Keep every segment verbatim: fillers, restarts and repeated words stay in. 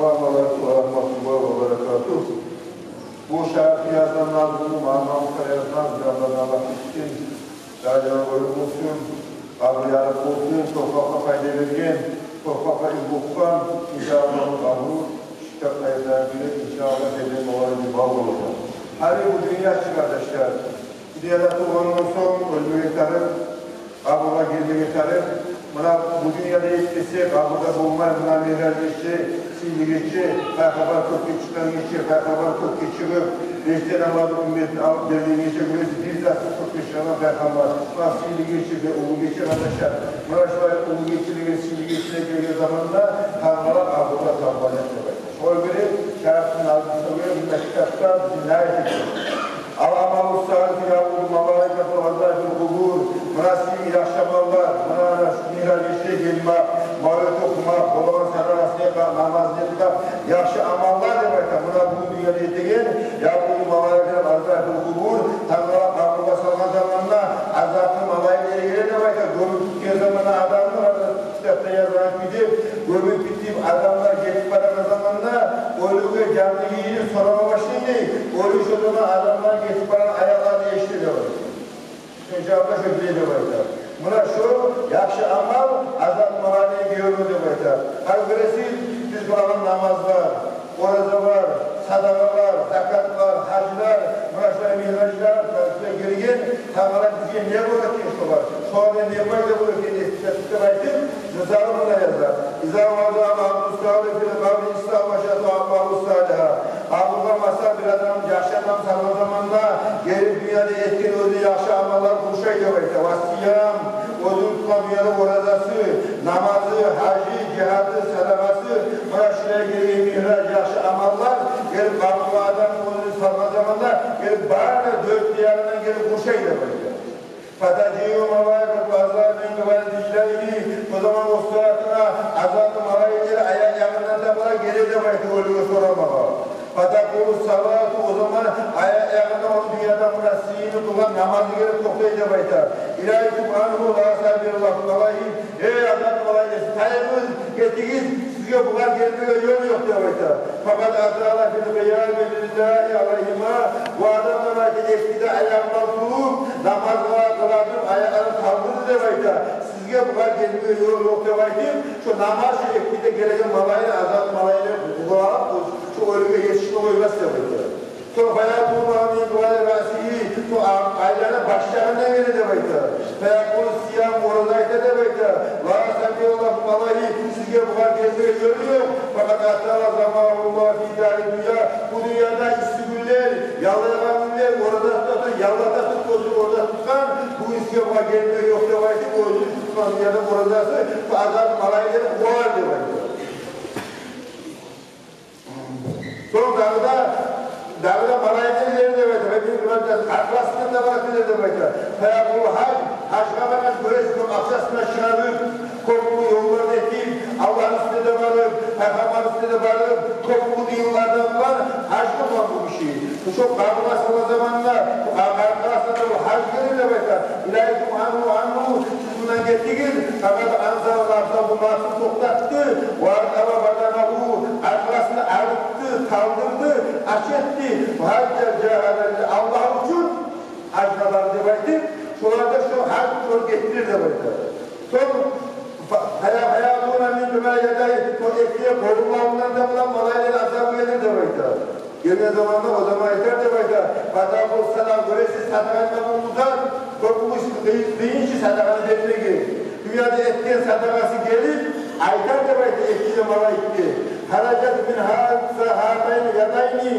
Ассаламу алейкум ва рагьматуллагьи ва баракатугь. Бу шагьар язгъан назмуну, Магьаммат Мусагъар язгъан, Аллагь гечсин, Аллагь гьайырлы болсун. Къабуру ярыкъ болсун, топуракъгъа пайда берген, топуракъгъа из къалдыргъан, иншааллагь, къабуру шитап къайда гире, иншааллагь, женнет бавларына бав болажакъ. Гьали бу дюнья чы, къардашлар. Дюньяда тувгъан сонг оьлмеге тарыкъ, къабургъа гирмеге тарыкъ. Муна бу дюньяда этмесе, къабурда болмай, муна мигьраж гече, сыйлы гече, пайхаммар кёкге чыкъгъан гече, пайхаммар кёкге чыгъып, беш де намазны умметине алып берген гече, гёресиз, бир затсыз кёкге чыкъгъан пайхаммар. Муна сыйлы гече де, уллу гече, къардашлар. Муна шулай уллу гечелеге, сыйлы гечелеге гелген заманда тангала къабурда табулажакъ деп айта. Шону гёре шагьар язгъан, шону гёре мунда китапда бизин не айтып «Ал-амалу ссалигьу ягъуду малаикатал азаби фил къубур». Муна сизин яхшы амаллар, муна шу мигьраж гече гелмек, мавлет охумакъ, болагъан садагъасын этмек, намазын этмек, яхшы амаллар деп айта. Муна бу дюньяда этеген, ягъуду малаикатал азаби фил къубур, тангала къабургъа салгъан заманда азапны малайиклери геле деп айта. Гёмюп битген заманда адамны, китапда язгъан кюйде, гёмюп битип, адамлар гетип барагъан заманда, оьлюге жанны гийирип сорама башлай. Оьлю шо заман адамлар гетип барагъан аякъларын эшите деп айта. Шо жагъа шо биле деп айта. Муна шо яхшы амал азап малайиклеге геле деп айта. Гьали гёресиз, биз къылагъан намазлар, оразалар, садагъалар, закатлар, гьажлар, муна шулай мигьражлар, муна шулай гелген, тангала бизге не бола экен шолар? Шолардан не пайда бола экен деп айтып, Ризалы мунда яза: «Иза вузиа ал-абду ссалигьу фил къабри истагьшатгьу ал-амалу ссалигьу». Къабургъа масала бир адам, яхшы адам салгъан заманда, гелип дюньяда этген оьзю яхшы амаллар къуршай деп айта. «Ва ссиям», оьзю тутгъан дюньяда оразасы, намазы, гьажы, жигьады, садагъасы, муна шулай гелген мигьраж, яхшы амаллар гелип къабургъа адам оьзюн салгъан заманда гелип бары да дёрт де янындан гелип къуршай деп айта. «Фатажиу малаикатул азаби мин къибали рижлайгьи». О заман о сагьатына азапны малайиклери аякъ ягъындан да булай геле деп айта оьлюге сорамагъа. «Фатакъулу ссалату», о заман аякъ ягъында ону дюньяда муна сыйлы къылгъан намазы гелип токътай деп айта. «Илайкум ангьу ла сабила лакум алайгьи». «Эй, азапны малайиклери, тайыгъыз, гетигиз, сизге бугъар гелмеге ёл ёкъ», – деп айта. «Факъад атала фил къиями лиллагьи алайгьима». Бу адам, деп айта, эки де аягъы булан туруп, намаз къыла, къыла туруп, аякъларын талдырды деп айта. Сизге бугъар гелмеге ёл ёкъ деп айтып, шо намаз, шо эки де гелеген малайик, азап малайиклер къувалап, шо оьлюге етишме къоймас деп айта. Сонг «фаятуна мин къибали раъсигьи», сонг а-, айланып баш ягъындан геле деп айта. «Фаякъулу ссиям», ораза айта деп айта. «Ла сабила лакум алайгьи», сизге бугъар гелмеге ёл ёкъ. «Факъад атала заману Ллагьи фи дари дунья». Бу дюньяда исси гюнлер, яллайгъан гюнлер, ораза тута туруп, яллата туруп, оьзю ораза тутгъан, бугюн сизге бугъар гелмеге ёкъ деп айтып, оьзю тутгъан дюньяда оразасы, шо азап малайиклери къувалар деп айта. Сонг дагъы да, дагъы да малайиклер геле деп айта. Ва мин къибали, аркъасындан да малайик геле деп айта. «Фаякъулу ль-гьажжу», гьажгъа баргъан, гёресиз, кёп акъчасын да чыгъарып, кёп уллу ёллар этип, Аллагьны уьстюне де барып, Пайхаммарны уьстюне де барып, кёп уллу йыллардан булан гьаж къылгъан бу гиши. Шо къабургъа салгъан заманда, къа-, къа-, къарасагъыз, о гьаж геле деп айта. «Илайкум ангьу, ангьу, сиз мундан гетигиз». «Факъад анзала нафсагьу», нафсын токътатды. «Ва аркъаба баданагьу», аркъасын арытды, талдырды, ач этди. «Гьажжа жагьадан лиллагь», Аллагь учун гьажгъа барды деп айтып, шолар да шо гьаж учун гетдирер деп айта. Сонг «фа-, фая-, фаятуна мин къибали ядайгьи», сонг эки де къолундан да булан малайиклени азабы гелер деп айта. Гелген заманда о заман айтар деп айта: «Фатакъулу ссадакъа», гёресиз, садагъа этмек уллу зат, кёп уллу иш, къыйын, къыйын иш садагъаны бермеге. Дюньяда этген садагъасы гелип айтар деп айта эки де малайикге: «Харажат мин гьа-, гьатайни ядайни»,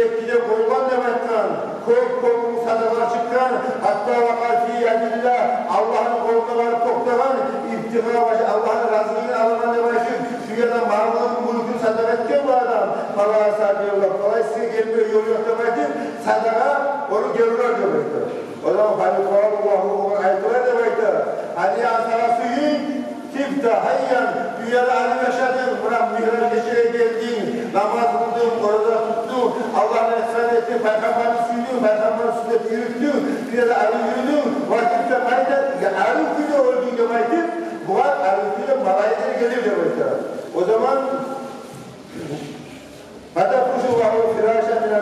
эки де къолдан деп айтгъан, кёп-кёп садагъа чыкъгъан, «гьатта вакъаат фи ядиллагь», Аллагьны къолуна барып токътагъан, «ибтигъаа важгьигьи», Аллагьны разилигин аламан деп айтып, шо ерде малын, мюлкюн садагъа этген бу адам. «Фала сабила лакум», олай сизге гелмеге ёл ёкъ деп айтып, садагъа ону гелтирер деп айта. О заман «фаюкъалу лагьу», огъар айтылар деп айта: «Гьаниан», сагъа сююн, «тибта гьайян», дюньяда арив яшадынг, муна мигьраж гечеге гелдинг, намаз къылдынг, ораза тутдунг, Аллагьны ихсан этдинг, Пайхаммарны сюйдюнг, Пайхаммарны сюннетин юрютдюнг, дюньяда арив юрюдюнг, «ва тибта майта», арив кюйде оьлдюнг деп айтып, бугъар арив кюйде малайиклер гелир деп айта. О заман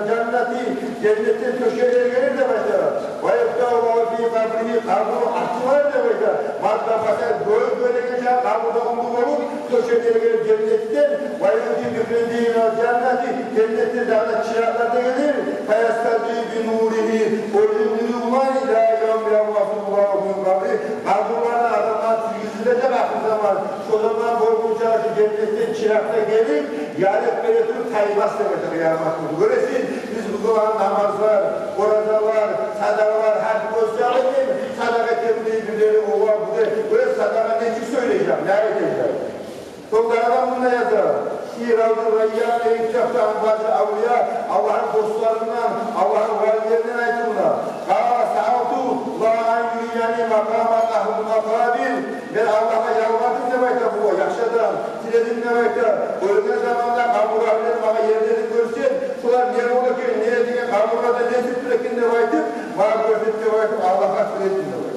жаннати, женнетден тёшеклер гелир деп айта. Ва юфтагьу лагьу фи къабригьи, къабуру ачылар деп айта. Мадда басар, гёз гёреген чакъы къабурда уллу болуп, тёшеклер гелир женнетден. Ва юъта би хинзирин минал жаннати, женнетден дагъы да чыракълар да гелир. Фаястади би нуригьи, оьзюню нюрю булан, ила явми ябъасугьуллагьу мин къабригьи, къабурлардан адамлар тиргизилежек ахыр заман. Шо заман болгъунча шу женнетден чыракъ да гелип, ярыкъ бере туруп таймас деп айта къыямат гюн. Гёресиз, биз бу къылгъан намазлар, оразалар, садагъалар, гьар бир оьзю алайын, садагъа этемен дей бирлери, олар бу дей, гёресиз, садагъа нечик сёйлежек, не этежек? Сонг дагъы да мунда яза: Фи Равзати Райян, эн чакъда Анбажи авлия, Аллагьны досларындан, Аллагьны валилеринден айтылына. Къала: саалту Аллагьа ан юрияни макъаман агьлул макъабир. Мен Аллагьгъа ялбардым деп айта бу яхшы адам, тиледим деп айта, оьлген заманда къабур агьлюлер магъа ерлерин гёрсет, шолар не бола экен, не деген къабурларда не этип тура экен деп айтып, магъа гёрсет деп айтып, Аллагьгъа тиледим деп айта.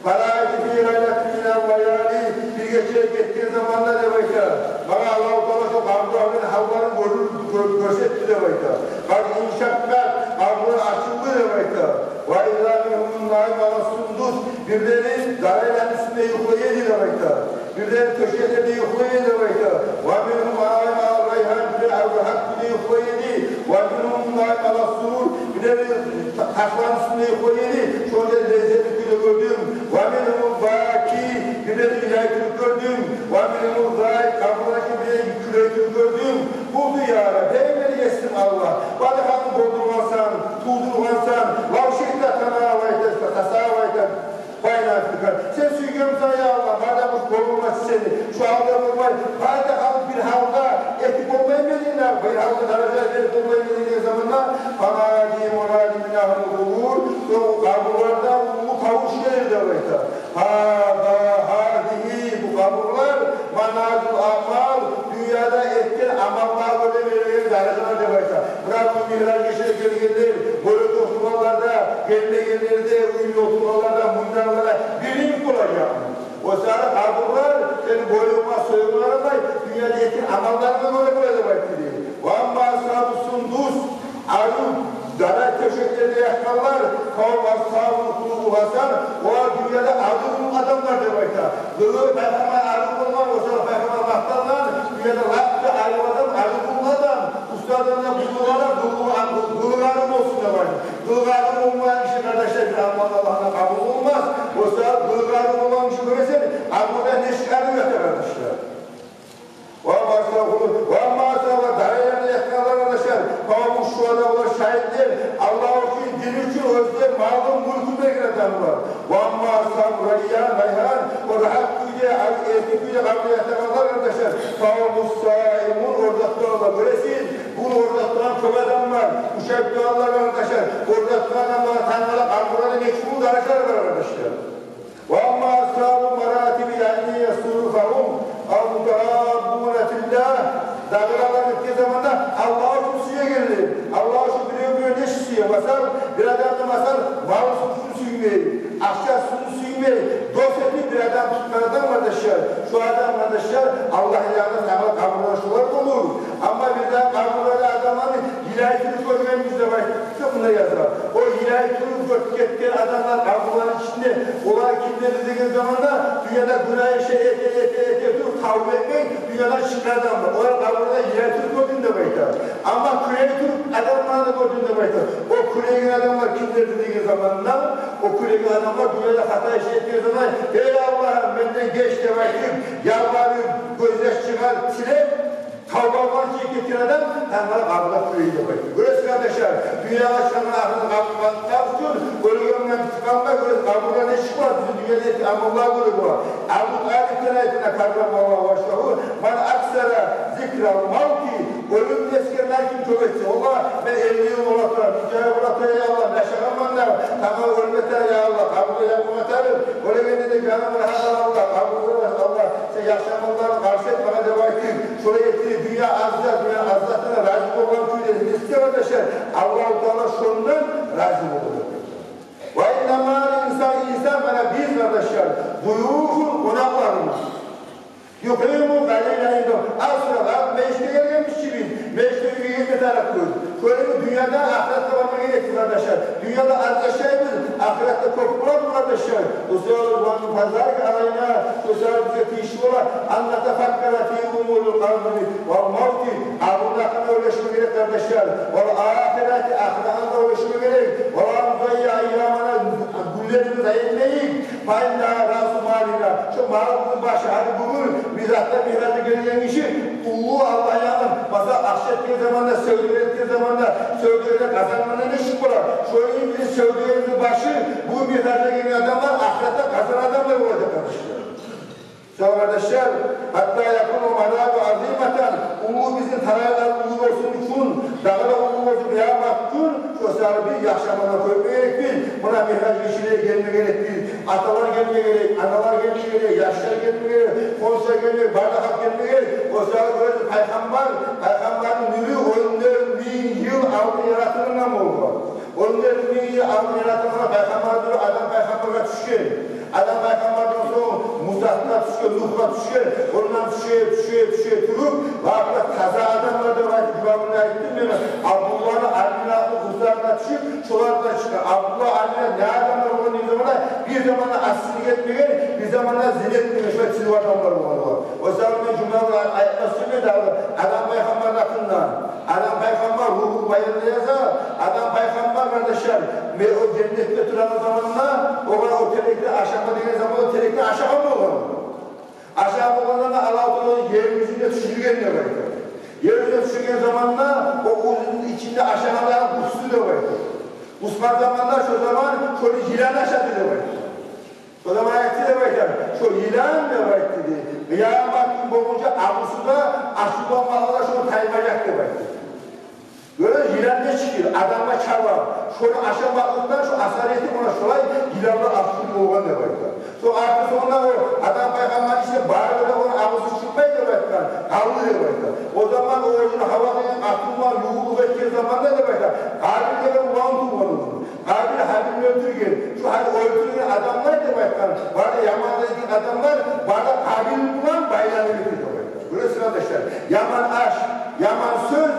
Фараайту фи лайлатин минал лаяли, бир гече гетген заманда деп айта, магъа Аллагьу Таала шо къабур агьлюлени гьалларын гёрюр-, гё-, гёрсетди деп айта. Къад иншаккъат, къабурлар ачылды деп айта. Ва иза мингьум наим ала сундус, бирлери дарайланы уьстюнде юхлай эди деп айта. Бирлери тёшеклерде юхлай эди деп айта. Ва мингьум наим ала райгьан, бирлери аргъа гьакъ кюйде юхлай эди. Ва мингьум наим ала сурур, бирлери та-, ташланы уьстюнде юхлай эди. Шонча леззетли кюйде гёрдюм. Ва мингьум баки, бирлери йылай туруп гёрдюм. Ва мингьум заик, къабурларда бирлери кюлей туруп гёрдюм. Къулту: я Рабби, эй мени Есим Аллагь, бары халкъны болдургъансан, тувдургъансан, лав шиъта кама авайта, таса авайта, байна фика. Сен сюйген буса, я Аллагь, бары да бу болмас сени, шу гьалда болмай, бары да халкъ бир гьалда этип болмаймы эдинг, бир гьалда даража берип болмаймы эдинг деген заманда, фанади мунадин мин агьлил къубур, сонг къабурлардан уллу тавуш гелир деп айта. Гьаза, гьазигьи, бу къабурлар, маназилул амал, дюньяда этген амаллагъа гёре берилген даражалар деп айта. Муна бу миъраж гече гелгенлер, бёлек олтургъанлар да, гелмегенлер де, уьйде олтургъанлар да, мундагъылар да бир йимик болажакъмы? О саялы къабурлар сени боюнга, союнга къарамай, дюньяда этген амалларынга гёре бола деп айтды дей. Ва амма асгьабу сундус, арив дарай тёшеклерде ятгъанлар, фагьум асгьабул хулукъил гьасан, олар дюньяда арив къуллукъ адамлар деп айта. Къылыгъы пайхаммар арив болгъан, о саялы пайхаммар макъталгъан, дюньяда лап да арив адам, арив къуллукъ адам, устаздан да къуллукъ адам, къуллукъ, къылыгъы арив болсун деп айта. Къылыгъы арив болмагъан гиши, къардашлар, бир амал Аллагьдан къабул болмас. О саялы къылыгъы арив болгъан гиши гёресен, къабурда нечик арив ята, къардашлар. Ва амма асгьабул, ва амма асгьабу дарайланы ятгъанлар, къардашлар, фагьуму шугьада, олар шагьитлер, Аллагь учун, дин учун оьзлер малын, мюлкюн берген адамлар. Ва амма асгьабу райян, райгьан, о рагьат кюйде, эркин кюйде къабурда ятагъанлар, къардашлар, фагьумус саимун, ораза тутгъанлар. Гёресиз, бу ораза тутгъан кёп адам бар, ушайып туралар, къардашлар. Ораза тутгъан адамлар тангала къабурларда нече уллу даражалар бар, къардашлар. Ва амма асгьабу маратиби, яни ясуру, фагьум алмутагьаббуна филлагь. Дагъы да олар гетген заманда Аллагь учун сюегенлер, Аллагь учун бирев-биревню нечик сюе, масала, бир адамны, масала, малы учун сюймей, акъчасы учун сюймей, дос этип бир адам тутгъан адам, къардашлар, шо адам, къардашлар, Аллагьны янында тангала къабурлар шолар болур. Амма бир дагъы къабурларда адамланы йылай туруп гёргенбиз деп айтып, мунда яза. О йылай туруп гёрюп гетген адамлар къабурланы ичинде, олар кимлердир деген заманда, дюньяда гюнагь ишни эте, эте, эте туруп, тавба этмей, дюньядан чыкъгъан адамлар. Олар къабурда йылай туруп гёрдюм деп айта. Амма кюлей туруп адамланы гёрдюм деп айта. О кюлейген адамлар кимлердир деген заманда, о кюлейген адамлар дюньяда хата иш этген заман, эй Аллагьым, менден геч деп айтып, ялбарып, гёзьяш чыгъарып, тилеп, тавба булан чыгъып гетген адам тангала къабурда кюлей деп айта. Гёресиз, къардашлар, дюньягъа чыкъгъан, ахырда къабургъа баргъан учун, оьлгенден тутгъан да, гёресиз, къабурда нечик бола, бизин дюньяда этген амаллагъа гёре бола. Абу Талипден айтыла, каррамаллагьу важгьагьу, ман аксара зикрал мавти, оьлюмню эсгермекликни кёп этсе, валлагь, мен элли йыл бола тура, бир жай бола тура, я Аллагь, яшагъанман да, тангала оьлме тарыкъ, я Аллагь, къабургъа ятма тарыкъ, оьлегенде де жаным рагьат ал, Аллагь, къабургъа, Аллагь, сен яхшы амалларым къаршы эт магъа деп айтып, шолай этип, дюнья аз зат, дюнья аз затдан рази болгъан кюйде эсе, къардашлар, Аллагьу Таала шондан рази болур. Ва иннамал инсан, инсан, мана биз, къардашлар, дуюфун, къонакъларыбыз. Юкъиму къалилан индагьу. Асла, межитге гелгенбиз чи биз, межитден уьйге гетме тарыкъбыз. Шолай Дюньяда, ахыратда барма герек, къардашлар. Дюньяда аз яшайбыз, ахыратда кёп болабыз, къардашлар. О саялы, ва мин фарзилигьи алайна, о саялы бизге тийишли бола, ан натафаккара фи умурил къабри вал мавти, къабурну гьакъында ойлашма герек, къардашлар. Вал ахирати, ахыратны гьакъында ойлашма герек. Ва ла нудаййиа айямана, гюнлерибизни зая этмейик. Фа иннагьа раъсу малина, шо малыбызны башы. Гьали бугюн бир затда мигьражгъа гелген гиши уллу Аллагьны янындан, масала, акъча этген заманда, савдюгер этген заманда, савдюгерден къазангъанда не иш бола? Шону йимик бизин савдюгерибизни башы, бугюн мигьражгъа гелген адамлар ахыратда къазанагъан адамлар болажакъ, къардашлар. Сонг, къардашлар, гьатта якуна маналу азиматан, уллу бизин тарайгъан уллу болсун учун, дагъы да уллу болсун къыямат гюн, шо саялы бир яхшы амаллар кёп этме герекбиз. Муна мигьраж гече гелме герекбиз. Аталар гелме герек, аналар гелме герек, яшлар гелме герек, къоншулар гелме герек, бары да халкъ гелме герек. О саялы оьзю пайхаммар, пайхаммарны нюрю он дёрт минг йыл алдын яратылгъан болгъан. Он дёрт минг йыл алдын яратылгъан пайхаммар нюрю Адам пайхаммаргъа тюшген. Адам пайхаммардан сонг Мусагъа тюшген, Нугьгъа тюшген, ондан тюше, тюше, тюше туруп, бары да таза адамлар деп айтып, жувабын айтдым мен. Абдуллагьны, Аминатны къызларына тюшюп, шолардан чыкъгъан. Абдуллагь, Амина не адамлар болгъан деген заманда, бир заманда асилик этмеген, бир заманда зина этмеген, шолай тюз адамлар болгъан олар. О саялы мен жумланы айтма сюймеймен дагъы Адам пайхаммарны гьакъында. Адам пайхаммар Ругьул Баянда яза, Адам пайхаммар, къардашлар, ме-, о женнетде турагъан заманда, огъар о терекден ашама деген заманда, о терекден ашагъан болгъан. Ашагъан болгъанда да Аллагьу Таала ер юзюне тюшюрген деп айта. Ер юзюне тюшюрген заманда о оьзюню ичинде ашагъан да къусду деп айта. Къусгъан заманда шо заман шону йылан ашады деп айта. О заман айтды деп айта, шо йылан деп айтды дей, къыямат гюн болгъунча агъусу да, ашавланмагъа да шону таймажакъ деп айтды. Гёре, йылан нечик адамгъа чаба, шону ашамакълыкъдан шо асар этип, она шолай йыланлар ашав болгъан деп айта. Шо арты сонгунда о Адам пайхаммар ишде бары да ону агъусу чыкъмай деп айтгъан, къалды деп айта. О заман о оьзюню Гьава деген къатыны булан ювукълукъ этген заманда деп айта, Къабил деген улан тувгъан ону. Къабил Гьабилни оьлтюрген. Шо Гьабил оьлтюрген адамлар деп айтгъан, бары да яман этген адамлар, бары да Къабил булан байланып эте деп айтгъан. Гёресиз, къардашлар, яман аш, яман сёз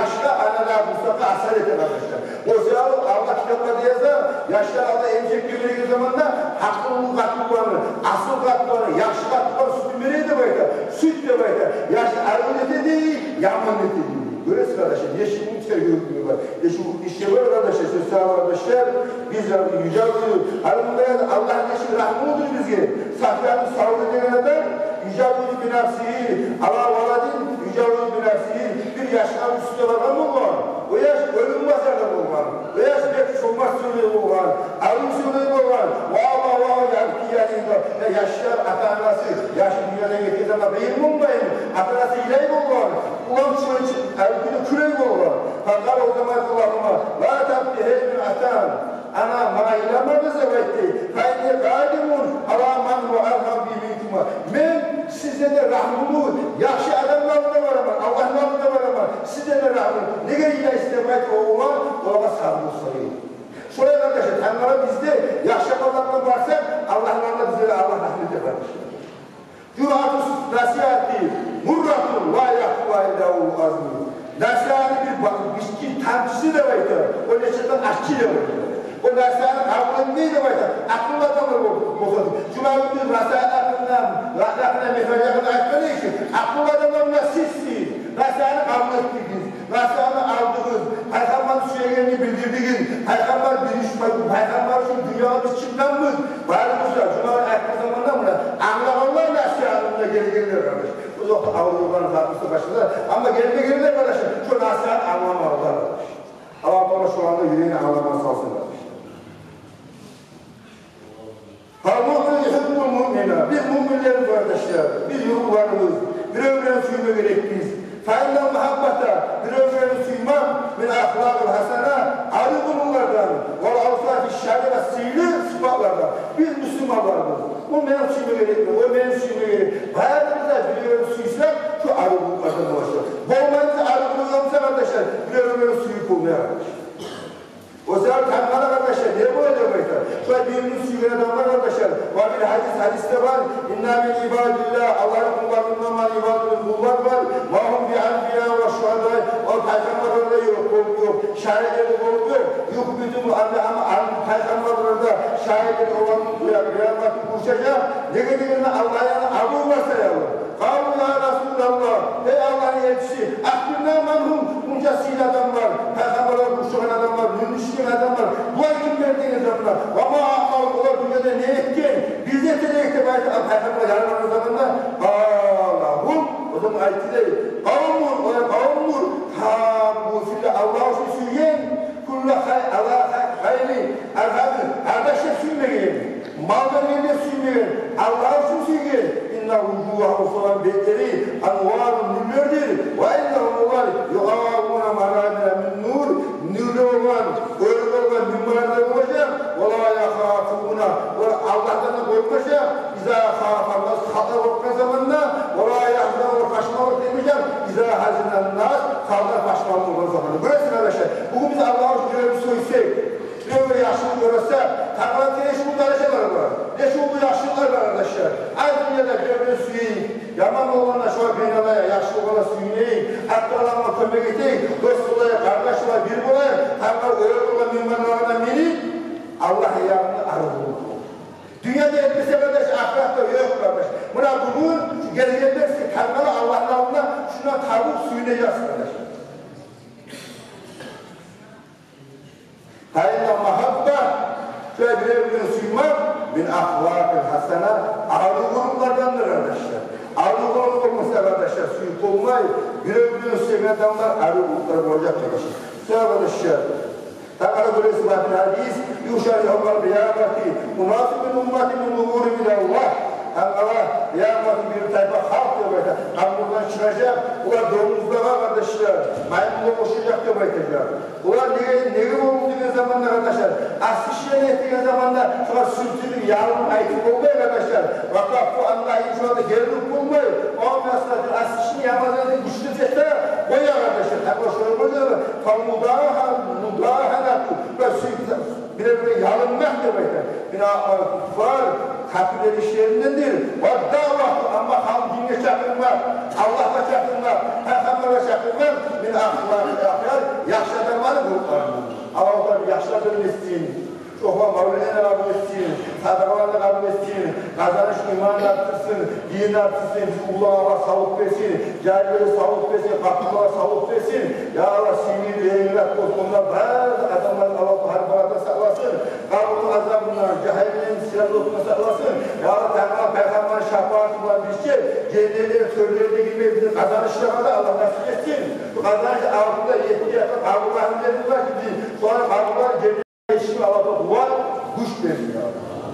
яшгъа, анагъа, бусагъа асар эте, къардашлар. О саялы Аллагь китапларда яза, яшлар алда эмчекге береген заманда гьакъыллы къатынланы, асил къатынланы, яхшы къатынланы сютюн бере деп айта. Сют деп айта. Яшны арив эте дей, яман эте дей. Гёресиз, къардашлар, нечик тергев бар. Э, шу ишге бар, къардашлар, сёз салып, къардашлар, биз Аллагьны юзю, Аллагьны, Аллагь нечик рагьмулудур бизге. Суфьяну Саври деген адам, южавижу бинафсигьи ала валадин, южавижу бинафсигьи, бир яшгъа уьстге баргъан болгъан. О яш оьлюм базарда болгъан. О яш бек чомарт сёйлей болгъан, арив сёйлей болгъан. Ва, ва, ва, ябкияни, яшлар ата-анасы яшы дюньядан гетген заман къыйын болмаймы? Ата-анасы йылай болгъан. Улан чы-, чы-, гьар кюню кюлей болгъан. Факъала, о заман, Аллагьумма ла табки гьазигьил атан. Ана, магъа йыламагъыз деп айтды. Фа инни къадимун ала ман гьува аргьаму би минкума. Мен сизден де рагьмулу, яхшы адамлар алдына бараман, Аллагьны алдына бараман. Сизден де рагьмулу. Неге йылайсыз деп айтды о улан, олагъа сабур болсагъыз. Шолай, къардашлар, тангала бизде яхшы амаллар булан барсакъ, Аллагьны алдына бизге де Аллагь рагьму этер, къардашлар. Журъату насигьати мурратун ла яъкулугьа илла улул азми. Насигьатны бир ба-, бир тамчысы деп айта, о нечакъы да аччы деп айта. О насигьатны къабул этмей деп айта акъыллы адамлар бол-, болса. Жума гюн насигьат гьакъында, насигьат гьакъында, мегьраж гьакъында айтгъан эди, акъыллы адамлар муна сизсиз. Насигьатны къабул этдигиз. Насигьатны алдыгъыз, пайхаммарны сюегенни билдирдигиз. Пайхаммар биринчи, пайхаммар учун дюньягъа биз чыкъгъанбыз. Барыбыз да жуманы айтгъан заманда муна англагъанлар насигьатны гелгенлер, къардаш. Узакъ авругъан затыбыз башында, амма гелмегенлер, къардаш, шо насигьатны англамагъанлар, къардаш. Аллагь Таала шоланы юрегине англама салсын, къардаш. Фал муъмину юхиббул муъмина. Биз муъминлербиз, къардашлар. Биз ювукъларбыз. Бир-бирибизни сюйме герекбиз. Фа иннал магьаббата, бир-бирибизни сюймек, мин ахлакъил гьасана, арив къылыкълардан, вал авсафи шарифа, сыйлы сыпатлардан. Биз мусулманларбыз. О мени сюйме герекми, о мени сюйме герек. Барыбыз да бир-бирибизни сюйсек, шо арив къылыкълардан болажакъ. Болмай буса, арив къылыкъ ёкъ буса, къардашлар, бир-бирибизни сююп болмай, къардашлар. О саялы тангала, къардашлар, не бола деп айта? Шолай бир-бирин сюйген адамлар, къардашлар. Ва фил гьадис, гьадисде бар: инна мин ибадиллагь, Аллагьны къулларындан бар, ибадуллагь къуллар бар. Ма гьум би анбия ва шугьада, ол пайхаммарлар да ёкъ, къул ёкъ. Шагьит Пайхаммарлар да шагьитлер оланы къыямат гюн урушажакъ. Неге дегенде Аллагьны янында абур бар саялы. Къалу: «Я Расулаллагь, гьей Аллагьны элчиси, ахбирна ман гьум, мунча сыйлы адамлар, пайхаммарлар урушгъан адамлар, мюнюшген адамлар, булар кимлер?» — деген заманда. «Ва ма амилу, олар дюньяда не этген, биз де этейик», — деп айтып, пайхаммар ялбаргъан заманда. Къала: гьум, о заман айтды дей, къавмун, олар къавмдур, гьаббу филлагь, Аллагь учун сюйген, кулла хай-, ала хай-, хайри, архабин, къардашлар сюймеген, мал бергенлер сюймеген, Аллагь учун сюйген. Инна вужугьагьум, соланы бетлери, анварун, нюрлердир. Ва иннагьум, олар, юкъавуна манабира мин нур, нюрлер болгъан, оьр болгъан минбарлар болажакъ. Ва ла яхафуна, олар Аллагьдан да къоркъмажакъ. Иза хафаннас, халкъ къоркъгъан заманда, ва ла ягьзанун, пашманлыкъ этмежек, иза гьазинаннас, халкъ пашман болгъан заманда. Гёресиз, къардашлар, бугюн биз Аллагь учун биревню сюйсек, биревге яхшылыкъ гёрсек, тангала тиешли даражалар бар. Нече уллу яхшылыкълар бар, къардашлар. Аз дюньяда биревню сюйейик, яман болгъанда шогъар къыйналайыкъ, яхшы болгъанда сююнейик, аталарына кёмек этейик, дос болайыкъ, къардаш болайыкъ, бир болайыкъ, тангала оьр болгъан минбарларына минип, Аллагь янына арив болайыкъ. Дюньяда этмесе, къардаш, ахыратда ёкъ, къардаш. Муна бугюн шу гелгенде сиз тангала Аллагьны алдына шундан табып сююнежексиз, къардаш. Фаинна магьаббат, шулай бирев-биревню сюймек, мин ахлакъил гьасана, арив къылыкълардандыр, къардашлар. Арив къылыкъ болмаса, къардашлар, сююп болмай. Бирев-биревню сюйген адамлар арив къылыкълар болажакъ, къардашлар. Шо, къардашлар, тангала гёресиз, ва фил гьадис: югьшару явмал къиямати унасун мин уммати мин къубуригьим илаллагь. Тангала къыямат гюн бир тайпа халкъ, деп айта, къабурдан чыгъажакъ. Олар домузлагъа, къардашлар, маймунлагъа ошажакъ, деп айтажакъ. Олар неге, неге болду деген заманда, къардашлар, асишни этеген заманда шолар сюртюнюп, ялынып айтып болмай, къардашлар. Ва каффу ан нагьйи, шолар да гери уруп болмай. О масъалада асишни яманлыгъын гючлю этсе, къоя, къардашлар. Тангала шолай къоя. Фал мудагьана-, мудагьанату, ва сюйсе бирев-биревге ялынмакъ, деп айта. Мин амалил куффар, капирлени ишлериндендир. Ва даъвату, амма халкъны динге чакъырмакъ, Аллагьгъа чакъырмакъ, пайхаммаргъа чакъырмакъ, мин ахлакъил ахъяр, яхшы адамланы къылыкъларындан. Аллагьу Таала яхшы адам этсин, чокълагъан мавлетлени къабул этсин, садагъаланы къабул этсин, къазаныш, иманны артдырсын, динни артдырсын, бизин уллулагъа савлукъ берсин, жагьиллеге савлукъ берсин, къатынлагъа савлукъ берсин. Я Аллагь, сени рагьмат болсун, онда бары адамланы Аллагьу Таала гьар бир затдан сакъласын. Къабурну азабындан, жагьаннемни сират отундан сакъласын. Я Аллагь, тангала пайхаммарны шапааты булан бизге женнетни тёрлерине гирмеге бизин къазанышлагъа да Аллагь насип этсин. Бу къазаныш артында етти якъда къабурланы берди бар ки, бизин шолар къабурланы женнет этишине Аллагь Таала къуват, гюч берсин, я Аллагь.